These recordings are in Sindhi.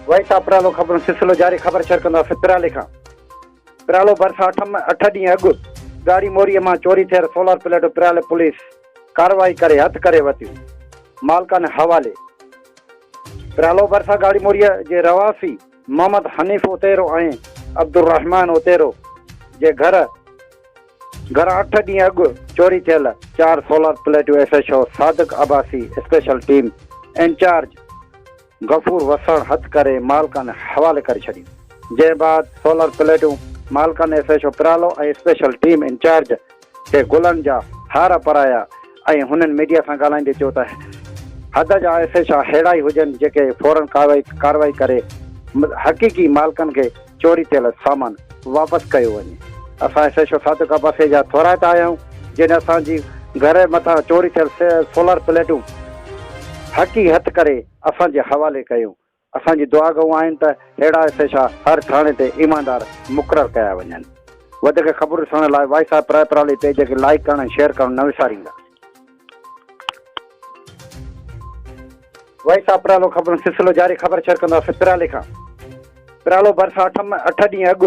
وائس آف پرالو خبرن سلسلو جاري خبر شيئر ڪنداسين پرالي کان پرالو ڀرسان اٺ ڏينهن اڳ ڳاڙهي موريء مان چوري ٿيل سولر پليٽون پرالي پوليس ڪارروائي ڪري هٿ ڪري ورتيون مالڪن حوالي پرالو ڀرسان ڳاڙهي موريء جي رهواسي محمد حنيف اوتيرو ۽ عبدالرحمان اوتيرو جي گهر گهران اٺ ڏينهن اڳ چوري ٿيل چار سولر پليٽون S H O Sadiq Abbasi special team incharge Ghafoor Wassan هٿ ڪري مالڪن حوالي ڪري ڇڏيون جنهن بعد سولر پليٽون مالڪن S H O Paralo ۽ special team incharge کي گلن جا هار پرايا ۽ هنن ميڊيا سان ڳالهائيندي چيو ته حد جا ايس ايڇ آ ههڙا ئي هجن جيڪي فورن ڪارروائي ڪري حقيقي مالڪن کي چوري ٿيل سامان واپس ڪيو وڃي. اسان S H O Sadiq Abbasi جا ٿورائتا آهيون جنھن اسان جي گهر مٿان چوري ٿيل سولر پليٽون حقي هٿ ڪري اسان جي حوالي ڪيون. اسان جي دعا گئون آهن ته اهڙا ايس ايڇ آ هر ٿاڻي تي ايماندار مقرر ڪيا وڃن. وڌيڪ خبرون ڏسڻ لاء وائس آف پرائپرالي پيج کي لائيڪ ڪرڻ ۽ شيئر ڪرڻ نه وساريندا. وائس آف پرالو خبرن سلسلو جاري خبر شيئر ڪنداسين پرالي کان پرالو ڀرسان اٺ ڏينهن اڳ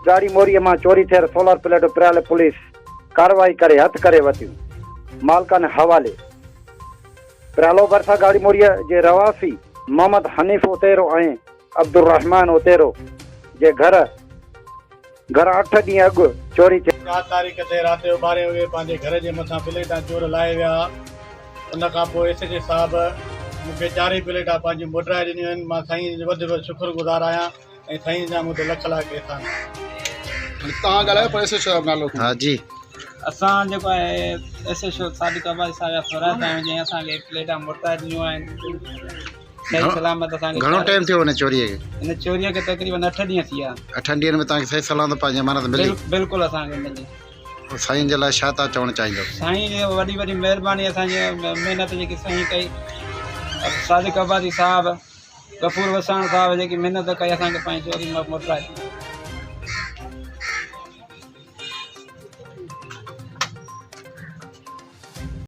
ڳاڙهي موريء مان چوري ٿيل سولر پليٽون پرالي پوليس ڪارروائي ڪري هٿ ڪري ورتيون مالڪن حوالي پرالو ڀرسان ڳاڙهي موريء جي رهواسي محمد حنيف اوتيرو ۽ عبدالرحمان اوتيرو جي گهر گهران اٺ ڏينهن اڳ چوري ٿيل. چار تاريخ تي رات جو ٻارهين وڳي پنهنجي گهر جي مٿان پليٽان چور لاهي ويا ان کان پوء ايس ايڇ اي صاحب مون کي چارئي پليٽان پنهنجون موٽرائي ڏنيون آهن مان سائين جو وڌ وڌ شڪر گذار آهيان ۽ سائين جا مون تي لک لائق احسان آهن. توهان ڳالهايو پر ايس ايڇ او صاحب نالو کڻو. ها جي. اسان جيڪو آهي S H O Sadiq Abbasi صاحب جا ٿورائتا آهيون جنهن اسان کي پليٽان موٽرائي ڏنيون آهن. صحيح سلامت اسان کي گهڻو ٽائيم ٿيو ان چوريء کي؟ ان چوريء کي تقريبن اٺ ڏينهن ٿي ويا. اٺن ڏينهن ۾ توهان کي صحيح سلامت پنهنجي امانت ملي؟ بلڪل اسان کي ملي. سائين جي لاء ڇا توهان چوڻ چاهيندو؟ سائين جي وڏي وڏي مهرباني اسان جي محنت جيڪي سائين ڪئي صادق عباسي صاحب غفور وساڻ صاحب جيڪي محنت ڪئي اسان کي پنهنجي چوري موٽرائي.